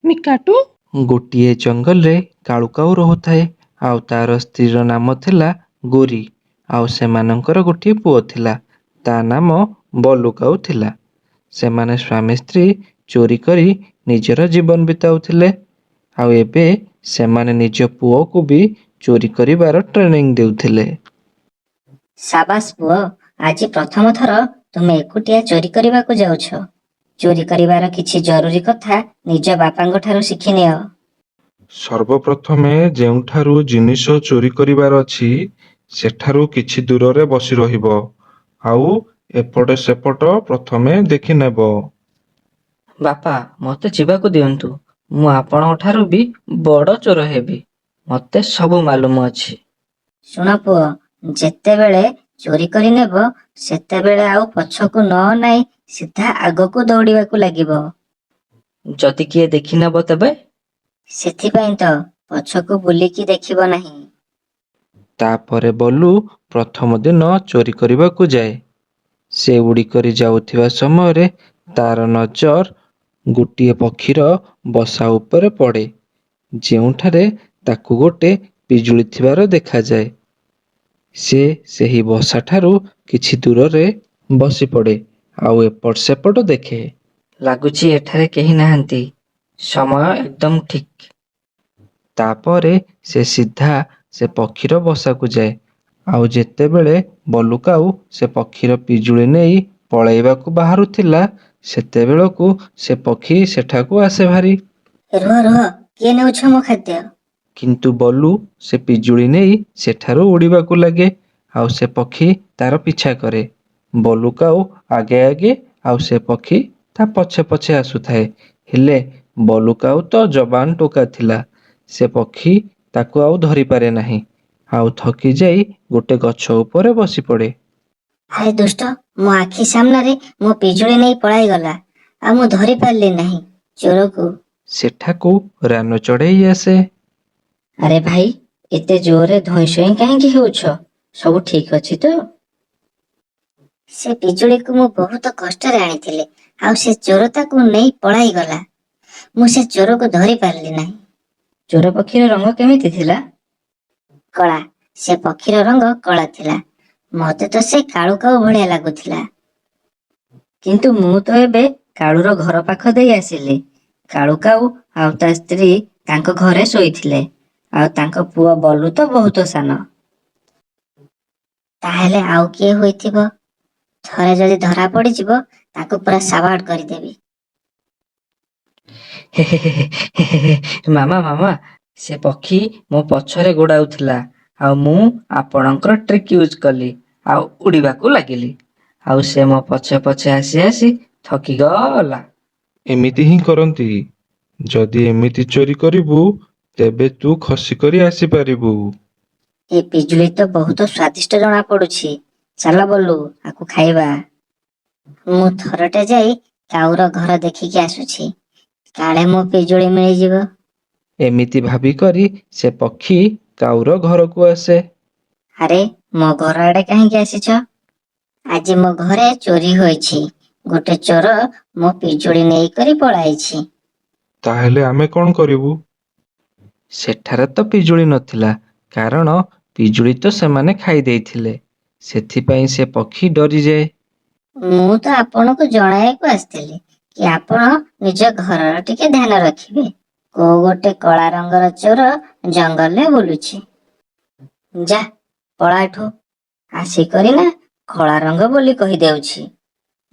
ମିକାଟୁ? ଗୋଟିଏ ଜଙ୍ଗଲରେ କାଳୁ କାଉ ରହୁଥାଏ ଆଉ ତାର ସ୍ତ୍ରୀର ନାମ ଥିଲା ଗୋରୀ। ଆଉ ସେମାନଙ୍କର ଗୋଟିଏ ପୁଅ ଥିଲା, ତା ନାମ ବଲୁ କାଉ ଥିଲା। ସେମାନେ ସ୍ୱାମୀ ସ୍ତ୍ରୀ ଚୋରି କରି ନିଜର ଜୀବନ ବିତାଉଥିଲେ। ଆଉ ଏବେ ସେମାନେ ନିଜ ପୁଅକୁ ବି ଚୋରି କରିବାର ଟ୍ରେନିଂ ଦେଉଥିଲେ। ସାବାସ ପୁଅ, ଆଜି ପ୍ରଥମ ଥର ତୁମେ ଏକୁଟିଆ ଚୋରି କରିବାକୁ ଯାଉଛ। ଚୋରି କରିବାର କିଛି ଜରୁରୀ କଥା ନିଜ ବାପାଙ୍କ ଠାରୁ ଶିଖିନିଅ। ସର୍ବପ୍ରଥମେ ଯେଉଁଠାରୁ ଜିନିଷ ଚୋରି କରିବାର ଅଛି, ସେଠାରୁ କିଛି ଦୂରରେ ବସି ରହିବ ଆଉ ଏପଟ ସେପଟ ପ୍ରଥମେ ଦେଖିନେବ। ବାପା, ମୋତେ ଯିବାକୁ ଦିଅନ୍ତୁ। ମୁଁ ଆପଣଙ୍କଠାରୁ ବି ବଡ଼ ଚୋର ହେବି। ମୋତେ ସବୁ ମାଲୁମ ଅଛି। ଶୁଣ ପୁଅ, ଯେତେବେଳେ ଚୋରି କରିନେବ, ସେତେବେଳେ ଆଉ ପଛକୁ ନ ଅନାଇ ସିଧା ଆଗକୁ ଦୌଡ଼ିବାକୁ ଲାଗିବ। ଯଦି କିଏ ଦେଖିନେବ ତେବେ? ସେଥିପାଇଁ ତ ପଛକୁ ବୁଲିକି ଦେଖିବ ନାହିଁ। ତାପରେ ବଲୁ ପ୍ରଥମ ଦିନ ଚୋରି କରିବାକୁ ଯାଏ। ସେ ଉଡ଼ିକରି ଯାଉଥିବା ସମୟରେ ତାର ନଜର ଗୋଟିଏ ପକ୍ଷୀର ବସା ଉପରେ ପଡ଼େ, ଯେଉଁଠାରେ ତାକୁ ଗୋଟେ ପିଜୁଳି ଥିବାର ଦେଖାଯାଏ। ସେ ସେହି ବସାଠାରୁ କିଛି ଦୂରରେ ବସିପଡ଼େ ଆଉ ଏପଟ ସେପଟ ଦେଖେ। ଲାଗୁଛି ଏଠାରେ କେହି ନାହାନ୍ତି। ସମୟ ଏକଦମ ଠିକ୍। ତାପରେ ସେ ସିଧା ସେ ପକ୍ଷୀର ବସାକୁ ଯାଏ। ଆଉ ଯେତେବେଳେ ବଲୁ କାଉ ସେ ପକ୍ଷୀର ପିଜୁଳି ନେଇ ପଳାଇବାକୁ ବାହାରୁଥିଲା, ସେତେବେଳକୁ ସେ ପକ୍ଷୀ ସେଠାକୁ ଆସେ ଭାରି। ରୁହ ରୁହ, କିଏ ନେଉଛ ମୋ ଖାଦ୍ୟ? କିନ୍ତୁ ବଲୁ ସେ ପିଜୁଳି ନେଇ ସେଠାରୁ ଉଡ଼ିବାକୁ ଲାଗେ ଆଉ ସେ ପକ୍ଷୀ ତାର ପିଛା କରେ। ବଲୁ କାଉ ଆଗେ ଆଗେ ଆଉ ସେ ପକ୍ଷୀ ତା ପଛେ ପଛେ ଆସୁଥାଏ। ହେଲେ ବଲୁ କାଉ ତ ଯବାନ ଟୋକା ଥିଲା, ସେ ପକ୍ଷୀ ତାକୁ ଆଉ ଧରିପାରେ ନାହିଁ ଆଉ ଥକି ଯାଇ ଗୋଟେ ଗଛ ଉପରେ ବସିପଡ଼େ। ଆରେ ଦୁଷ୍ଟ, ମୋ ଆଖି ସାମ୍ନାରେ ମୋ ପିଜୁଳି ନେଇ ପଳାଇଗଲା ଆଉ ମୁଁ ଧରି ପାରିଲି ନାହିଁ ଚୋରକୁ। ସେଠାକୁ ରାନ ଚଢ଼େଇ ଆସେ। ଆରେ ଭାଇ, ଏତେ ଜୋରରେ ଧଇଁ ସଇଁ କାହିଁକି ହେଉଛ? ସବୁ ଠିକ ଅଛି ତ? ସେ ପିଜୁଳିକୁ ମୁଁ ବହୁତ କଷ୍ଟରେ ଆଣିଥିଲି ଆଉ ସେ ଚୋର ତାକୁ ନେଇ ପଳାଇଗଲା। ମୁଁ ସେ ଚୋରକୁ ଧରି ପାରିଲି ନାହିଁ। ଚୋର ପକ୍ଷୀର ରଙ୍ଗ କେମିତି ଥିଲା? କଳା। ସେ ପକ୍ଷୀର ରଙ୍ଗ କଳା ଥିଲା। ମତେ ତ ସେ କାଳୁ କାଉ ଭଳିଆ ଲାଗୁଥିଲା। କିନ୍ତୁ ମୁଁ ତ ଏବେ କାଳୁର ଘର ପାଖ ଦେଇ ଆସିଲି। କାଳୁ କାଉ ଆଉ ତା ସ୍ତ୍ରୀ ତାଙ୍କ ଘରେ ଶୋଇଥିଲେ। ଆଉ ତାଙ୍କ ପୁଅ ବଲୁ ତ ବହୁତ ସାନ। ତାହେଲେ ଆଉ କିଏ ହୋଇଥିବ। ଥରେ ଯଦି ଧରା ପଡ଼ିଯିବ, ତାକୁ ପୁରା ସାବାଡ କରିଦେବି। ମାମା ମାମା, ସେ ପକ୍ଷୀ ମୋ ପଛରେ ଗୋଡ଼ାଉଥିଲା ଆଉ ମୁଁ ଆପଣଙ୍କର ଟ୍ରିକ୍ ୟୁଜ୍ କଲି ଆଉ ଉଡ଼ିବାକୁ ଲାଗିଲି। ଆଉ ସେ ମୋ ପଛେ ପଛେ ଆସି ଆସି ଥକିଗଲା। ଏମିତି ହିଁ କରନ୍ତି। ଯଦି ଏମିତି ଚୋରି କରିବୁ, ତେବେ ତୁ ଖସିକରି ଆସିପାରିବୁ। ଏ ପିଜୁଳି ତ ବହୁତ ସ୍ୱାଦିଷ୍ଟ ଜଣା ପଡୁଛି। ଚାଲ ବଲୁ, ଆକୁ ଖାଇବା। ମୁଁ ଥରଟେ ଯାଇ କାଉର ଘର ଦେଖିକି ଆସୁଛି, କାଳେ ମୋ ପିଜୁଳି ମିଳିଯିବ। ଏମିତି ଭାବିକରି ସେ ପକ୍ଷୀ କାଉର ଘରକୁ ଆସେ। ଆରେ, ମୋ ଘର ଆଡେ କାହିଁକି ଆସିଛ? ଆଜି ମୋ ଘରେ ଚୋରି ହୋଇଛି। ଗୋଟେ ଚୋର ମୋ ପିଜୁଳି ନେଇକରି ପଳାଇଛି। ତାହେଲେ ଆମେ କଣ କରିବୁ? ସେଠାରେ ତ ପିଜୁଳି ନଥିଲା, କାରଣ ପିଜୁଳି ତ ସେମାନେ ଖାଇ ଦେଇଥିଲେ। ସେଥିପାଇଁ ସେ ପକ୍ଷୀ ଡରିଯାଏ। ମୁଁ ତ ଆପଣଙ୍କୁ ଜଣାଇବାକୁ ଆସିଥିଲି କି ଆପଣ ନିଜ ଘରର ଟିକେ ଧ୍ୟାନ ରଖିବେ। କୋଉ ଗୋଟେ କଳା ରଙ୍ଗର ଚୋର ଜଙ୍ଗଲରେ ବୁଲୁଛି। ଯା, ପଳା ଏଠୁ। ଆସିକରି ନା କଳା ରଙ୍ଗ ବୋଲି କହିଦେଉଛି।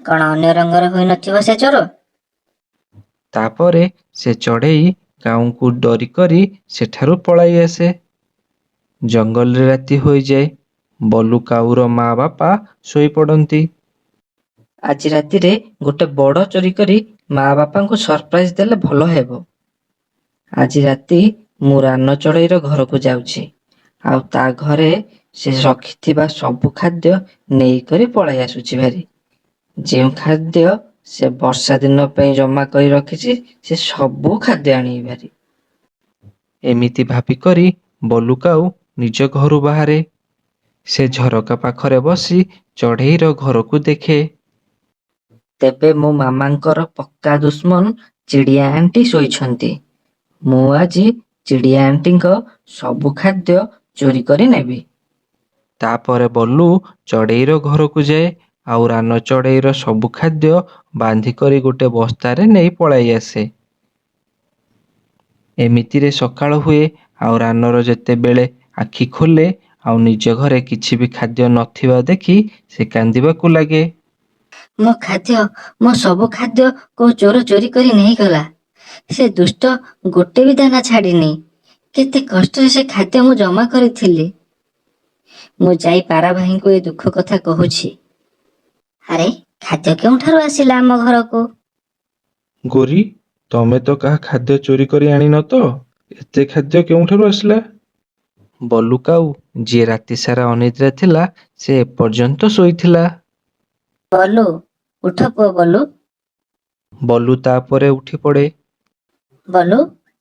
କଣ ଅନ୍ୟ ରଙ୍ଗର ହୋଇନଥିବ ସେ ଚୋର? ତାପରେ ସେ ଚଢ଼େଇ କାଉଙ୍କୁ ଡରିକରି ସେଠାରୁ ପଳାଇ ଆସେ। ଜଙ୍ଗଲରେ ରାତି ହୋଇଯାଏ। ବଲୁ କାଉର ମା ବାପା ଶୋଇପଡ଼ନ୍ତି। ଆଜି ରାତିରେ ଗୋଟେ ବଡ଼ ଚୋରି କରି ମା ବାପାଙ୍କୁ ସରପ୍ରାଇଜ ଦେଲେ ଭଲ ହେବ। ଆଜି ରାତି ମୁଁ ରାନ ଚଢ଼େଇର ଘରକୁ ଯାଉଛି ଆଉ ତା ଘରେ ସେ ରଖିଥିବା ସବୁ ଖାଦ୍ୟ ନେଇକରି ପଳାଇ ଆସୁଛି ଭାରି। ଯେଉଁ ଖାଦ୍ୟ ସେ ବର୍ଷା ଦିନ ପାଇଁ ଜମା କରି ରଖିଛି, ସେ ସବୁ ଖାଦ୍ୟ ଆଣିବି ଭାରି। ଏମିତି ଭାବିକରି ବଲୁ କାଉ ନିଜ ଘରୁ ବାହାରେ। ସେ ଝରକା ପାଖରେ ବସି ଚଢ଼େଇର ଘରକୁ ଦେଖେ। ତେବେ ମୋ ମାମାଙ୍କର ପକ୍କା ଦୁଶ୍ମନ ଚିଡ଼ିଆ ଆଣ୍ଟି ଶୋଇଛନ୍ତି। ମୁଁ ଆଜି ଚିଡ଼ିଆ ଆଣ୍ଟିଙ୍କ ସବୁ ଖାଦ୍ୟ ଚୋରି କରି ନେବି। ତାପରେ ବଲୁ ଚଢ଼େଇର ଘରକୁ ଯାଏ ଆଉ ରାନ ଚଢ଼େଇର ସବୁ ଖାଦ୍ୟ ବାନ୍ଧିକରି ଗୋଟେ ବସ୍ତାରେ ନେଇ ପଳାଇ ଆସେ। ଏମିତିରେ ସକାଳ ହୁଏ ଆଉ ରାନର ଯେତେବେଳେ ଆଖି ଖୋଲେ ଆଉ ନିଜ ଘରେ କିଛି ବି ଖାଦ୍ୟ ନଥିବା ଦେଖି ସେ କାନ୍ଦିବାକୁ ଲାଗେ। ମୋ ଖାଦ୍ୟ, ମୋ ସବୁ ଖାଦ୍ୟ କୋଉ ଚୋର ଚୋରି କରି ନେଇଗଲା। ସେ ଦୁଷ୍ଟ ଗୋଟେ ବି ଦାନା ଛାଡ଼ିନି। କେତେ କଷ୍ଟରେ ସେ ଖାଦ୍ୟ ମୁଁ ଜମା କରିଥିଲି। ମୁଁ ଯାଇ ପାରା ଭାଇଙ୍କୁ ଏ ଦୁଃଖ କଥା କହୁଛି। ଆରେ, ଖାଦ୍ୟ କେଉଁଠାରୁ ଆସିଲା ଆମ ଘରକୁ? ଗୋରୀ, ତମେ ତ କାହା ଖାଦ୍ୟ ଚୋରି କରି ଆଣିନ ତ? ଏତେ ଖାଦ୍ୟ କେଉଁଠାରୁ ଆସିଲା? ବଲୁ କାଉ, ଯିଏ ରାତିସାରା ଅନିଦ୍ରା ଥିଲା, ସେ ଏପର୍ଯ୍ୟନ୍ତ ଶୋଇଥିଲା। ବଲୁ, ଉଠ ପୁଅ ବଲୁ। ବଲୁ ତାପରେ ଉଠିପଡ଼େ। ବଲୁ,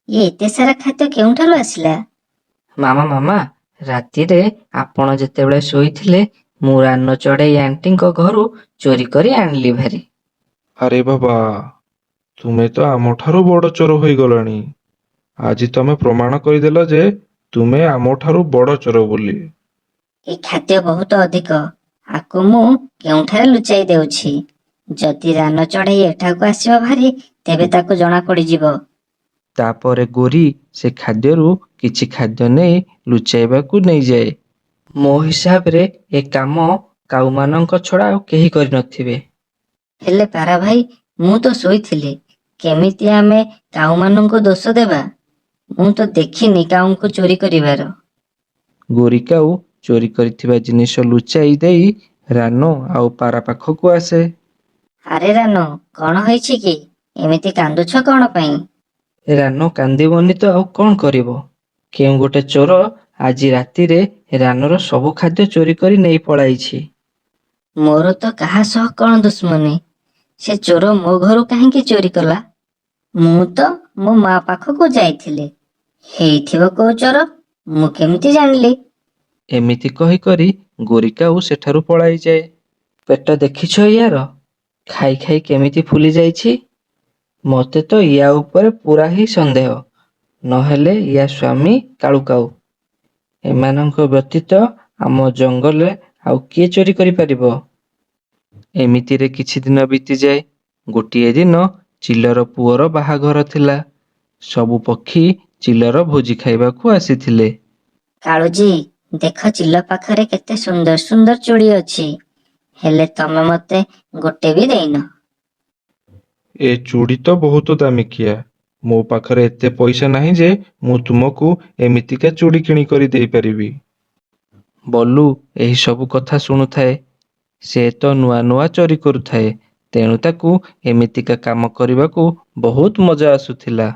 ଇଏ ଏତେ ସାରା ଖାଦ୍ୟ କେଉଁଠାରୁ ଆସିଲା? ମାମା, ମାମା, ରାତିରେ ଆପଣ ଯେତେବେଳେ ଶୋଇଥିଲେ, ମୁଁ ରାନ ଚଢ଼େଇ ଆଣ୍ଟିଙ୍କ ଘରୁ ଚୋରି କରି ଆଣିଲି ଭାରି। ଆରେ ବାବା, ତୁମେ ତ ଆମଠାରୁ ବଡ଼ ଚୋର ହୋଇଗଲଣି। ଆଜି ତମେ ପ୍ରମାଣ କରିଦେଲ ଯେ ତୁମେ ଆମଠାରୁ ବଡ଼ ଚୋର ବୋଲି। ଏ ଖାଦ୍ୟ ବହୁତ ଅଧିକ। ଆକୁ ମୁଁ କେଉଁଠାରେ ଲୁଚାଇ ଦେଉଛି। ଯଦି ରାନ ଚଢ଼େଇ ଏଠାକୁ ଆସିବ ଭାରି, ତେବେ ତାକୁ ଜଣା ପଡ଼ିଯିବ। ତାପରେ ଗୋରୀ ସେ ଖାଦ୍ୟରୁ କିଛି ଖାଦ୍ୟ ନେଇ ଲୁଚାଇବାକୁ ନେଇଯାଏ। ମୋ ହିସାବରେ ଏ କାମ କାଉମାନଙ୍କ ଛଡ଼ା ଆଉ କେହି କରିନଥିବେ। ହେଲେ ପାରା ଭାଇ, ମୁଁ ତ ଶୋଇଥିଲି। କେମିତି ଆମେ କାଉମାନଙ୍କୁ ଦୋଷ ଦେବା? ମୁଁ ତ ଦେଖିନି କାଉଙ୍କୁ ଚୋରି କରିବାର। ଗୋରୀ କାଉ ଚୋରି କରିଥିବା ଜିନିଷ ଲୁଚାଇ ଦେଇ ରାନୋ ଆଉ ପାରା ପାଖକୁ ଆସେ। ଆରେ ରାନୋ, କଣ ହେଇଛି କି? ଏମିତି କାନ୍ଦୁଛ କଣ ପାଇଁ? ରାନୋ କାନ୍ଦିବନି ତ ଆଉ କଣ କରିବ? କେଉଁ ଗୋଟେ ଚୋର ଆଜି ରାତିରେ ରାନୋର ସବୁ ଖାଦ୍ୟ ଚୋରି କରି ନେଇ ପଳାଇଛି। ମୋର ତ କାହା ସହ କଣ ଦୁଶ୍ମନୀ? ସେ ଚୋର ମୋ ଘରୁ କାହିଁକି ଚୋରି କଲା? ମୁଁ ତ ମୋ ମା ପାଖକୁ ଯାଇଥିଲି। ହେଇଥିବ କୋଉ ଚୋର, ମୁଁ କେମିତି ଜାଣିଲି? ଏମିତି କହି କରି ଗୋରୀ କାଉ ସେଠାରୁ ପଳାଇଯାଏ। ପେଟ ଦେଖିଛ ୟାର? ଖାଇ ଖାଇ କେମିତି ଫୁଲି ଯାଇଛି। ମୋତେ ତ ୟା ଉପରେ ପୂରା ହିଁ ସନ୍ଦେହ। ନହେଲେ ୟା ସ୍ୱାମୀ କାଳୁ କାଉ। ଏମାନଙ୍କ ବ୍ୟତୀତ ଆମ ଜଙ୍ଗଲରେ ଆଉ କିଏ ଚୋରି କରିପାରିବ? ଏମିତିରେ କିଛି ଦିନ ବିତିଯାଏ। ଗୋଟିଏ ଦିନ ଚିଲର ପୁଅର ବାହାଘର ଥିଲା। ସବୁ ପକ୍ଷୀ ଚିଲର ଭୋଜି ଖାଇବାକୁ ଆସିଥିଲେ। କାଳୁଜୀ, ଦେଖ ଚିଲ ପାଖରେ କେତେ ସୁନ୍ଦର ସୁନ୍ଦର ଚୁଡ଼ି ଅଛି। ହେଲେ ତମେ ମତେ ଗୋଟେ ବି ଦେଇନ। ଏ ଚୁଡ଼ି ତ ବହୁତ ଦାମିକିଆ। ମୋ ପାଖରେ ଏତେ ପଇସା ନାହିଁ ଯେ ମୁଁ ତୁମକୁ ଏମିତିକା ଚୁଡ଼ି କିଣିକରି ଦେଇପାରିବି। ବଲୁ ଏହି ସବୁ କଥା ଶୁଣୁଥାଏ। ସେ ତ ନୂଆ ନୂଆ ଚୋରି କରୁଥାଏ, ତେଣୁ ତାକୁ ଏମିତିକା କାମ କରିବାକୁ ବହୁତ ମଜା ଆସୁଥିଲା।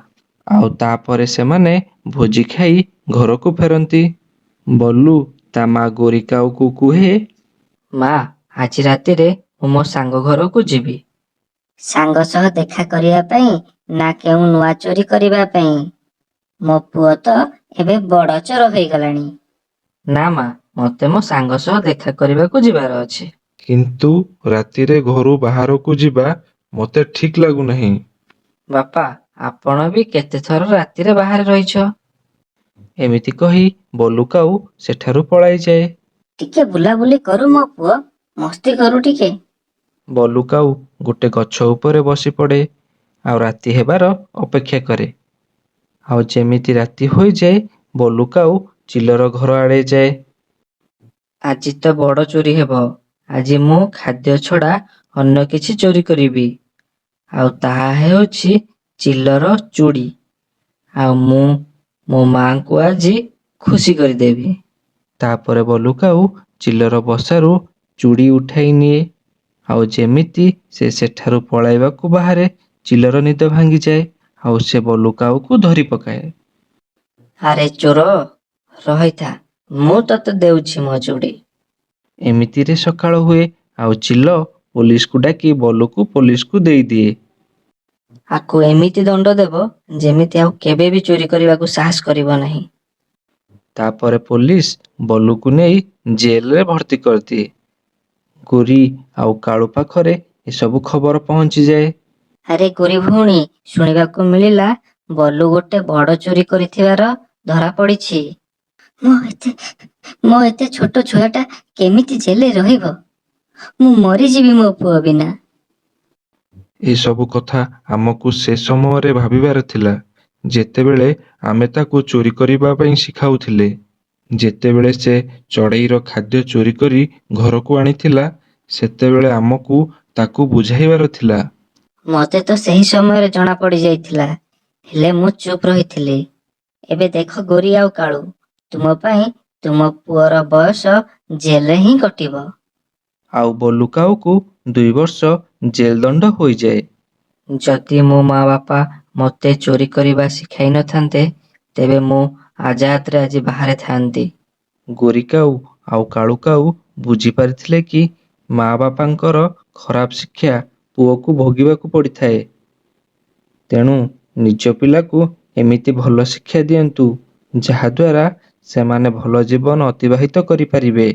ଆଉ ତାପରେ ସେମାନେ ଭୋଜି ଖାଇ ଘରକୁ ଫେରନ୍ତି। ବଲୁ ତା ମା ଗୋରୀ କାଉକୁ କୁହେ, ମା, ଆଜି ରାତିରେ ମୁଁ ମୋ ସାଙ୍ଗ ଘରକୁ ଯିବି। ସାଙ୍ଗ ସହ ଦେଖା କରିବା ପାଇଁ ନା କେଉଁ ନୂଆ ଚୋରି କରିବା ପାଇଁ? ମୋ ପୁଅ ତ ଏବେ ବଡ଼ ଚୋର ହେଇଗଲାଣି। ନା ମା, ମୋତେ ମୋ ସାଙ୍ଗ ସହ ଦେଖା କରିବାକୁ ଯିବାର ଅଛି। କିନ୍ତୁ ରାତିରେ ଘରୁ ବାହାରକୁ ଯିବା ମୋତେ ଠିକ୍ ଲାଗୁନାହିଁ। ବାପା, ଆପଣ ବି କେତେଥର ରାତିରେ ବାହାରେ ରହିଛ। ଏମିତି କହି ବଲୁ କାଉ ସେଠାରୁ ପଳାଇଯାଏ। ଟିକେ ବୁଲାବୁଲି କରୁ ମୋ ପୁଅ, ମସ୍ତି କରୁ ଟିକେ। ବଲୁ କାଉ ଗୋଟେ ଗଛ ଉପରେ ବସିପଡ଼େ ଆଉ ରାତି ହେବାର ଅପେକ୍ଷା କରେ। ଆଉ ଯେମିତି ରାତି ହୋଇଯାଏ, ବଲୁ କାଉ ଚିଲର ଘର ଆଡ଼େ ଯାଏ। ଆଜି ତ ବଡ଼ ଚୋରି ହେବ। ଆଜି ମୁଁ ଖାଦ୍ୟ ଛଡ଼ା ଅନ୍ୟ କିଛି ଚୋରି କରିବି। ଆଉ ତାହା ହେଉଛି ଚିଲର ଚୁଡ଼ି। ଆଉ ମୁଁ ମୋ ମାଆଙ୍କୁ ଆଜି ଖୁସି କରିଦେବି। ତାପରେ ବଲୁ କାଉ ଚିଲର ବସାରୁ ଚୁଡ଼ି ଉଠାଇ ନିଏ। ଆଉ ଯେମିତି ସେ ସେଠାରୁ ପଳାଇବାକୁ ବାହାରେ, ଚିଲର ନିଦ ଭାଙ୍ଗିଯାଏ ଆଉ ସେ ବଲୁ କାଉକୁ ଧରି ପକାଏ। ଆରେ ଚୋର, ରହିଥା, ମୁଁ ତତେ ଦେଉଛି ମୋ ଚୁଡ଼ି। ଏମିତିରେ ସକାଳ ହୁଏ ଆଉ ଚିଲ ପୋଲିସକୁ ଡାକି ବଲୁକୁ ପୋଲିସକୁ ଦେଇଦିଏ। ଆକୁ ଏମିତି ଦଣ୍ଡ ଦେବ ଯେମିତି ଆଉ କେବେ ବି ଚୋରି କରିବାକୁ ସାହସ କରିବ ନାହିଁ। ତାପରେ ପୋଲିସ ବଲୁକୁ ନେଇ ଜେଲରେ ଭର୍ତ୍ତି କରିଦିଏ। ଗୋରୀ ଆଉ କାଳୁ ପାଖରେ ଏସବୁ ଖବର ପହଞ୍ଚିଯାଏ। ଆରେ ଗୋରୀ ଭଉଣୀ, ଶୁଣିବାକୁ ମିଳିଲା ବଲୁ ଗୋଟେ ବଡ ଚୋରି କରିଥିବାର ଧରା ପଡିଛି। ମୋ ଏତେ ମୋ ଏତେ ଛୋଟ ଛୁଆଟା କେମିତି ଜେଲରେ ରହିବ? ମୁଁ ମରିଯିବି ମୋ ପୁଅ ବିନା। ଏସବୁ କଥା ଆମକୁ ସେ ସମୟରେ ଭାବିବାର ଥିଲା, ଯେତେବେଳେ ଆମେ ତାକୁ ଚୋରି କରିବା ପାଇଁ ଶିଖାଉଥିଲେ। ଯେତେବେଳେ ସେ ଚଢ଼େଇର ଖାଦ୍ୟ ଚୋରି କରି ଘରକୁ ଆଣିଥିଲା, ସେତେବେଳେ ଆମକୁ ତାକୁ ବୁଝାଇବାର ଥିଲା। ମତେ ତ ସେହି ସମୟରେ ଜଣା ପଡିଯାଇଥିଲା, ହେଲେ ମୁଁ ଚୁପ୍ ରହିଥିଲି। ଏବେ ଦେଖ ଗୋରୀ ଆଉ କାଳୁ, ତୁମ ପାଇଁ ତୁମ ପୁଅର ବୟସ ଜେଲରେ ହିଁ କଟିବ। ଆଉ ବଲୁ କାଉକୁ 2 ବର୍ଷ ଜେଲଦଣ୍ଡ ହୋଇଯାଏ। ଯଦି ମୋ ମା ବାପା ମୋତେ ଚୋରି କରିବା ଶିଖାଇ ନଥାନ୍ତେ, ତେବେ ମୁଁ ଆଜାଦରେ ଆଜି ବାହାରେ ଥାଆନ୍ତି। ଗୋରୀ କାଉ ଆଉ କାଳୁ କାଉ ବୁଝିପାରିଥିଲେ କି ମା ବାପାଙ୍କର ଖରାପ ଶିକ୍ଷା ପୁଅକୁ ଭୋଗିବାକୁ ପଡ଼ିଥାଏ। ତେଣୁ ନିଜ ପିଲାକୁ ଏମିତି ଭଲ ଶିକ୍ଷା ଦିଅନ୍ତୁ, ଯାହାଦ୍ୱାରା ସେମାନେ ଭଲ ଜୀବନ ଅତିବାହିତ କରିପାରିବେ।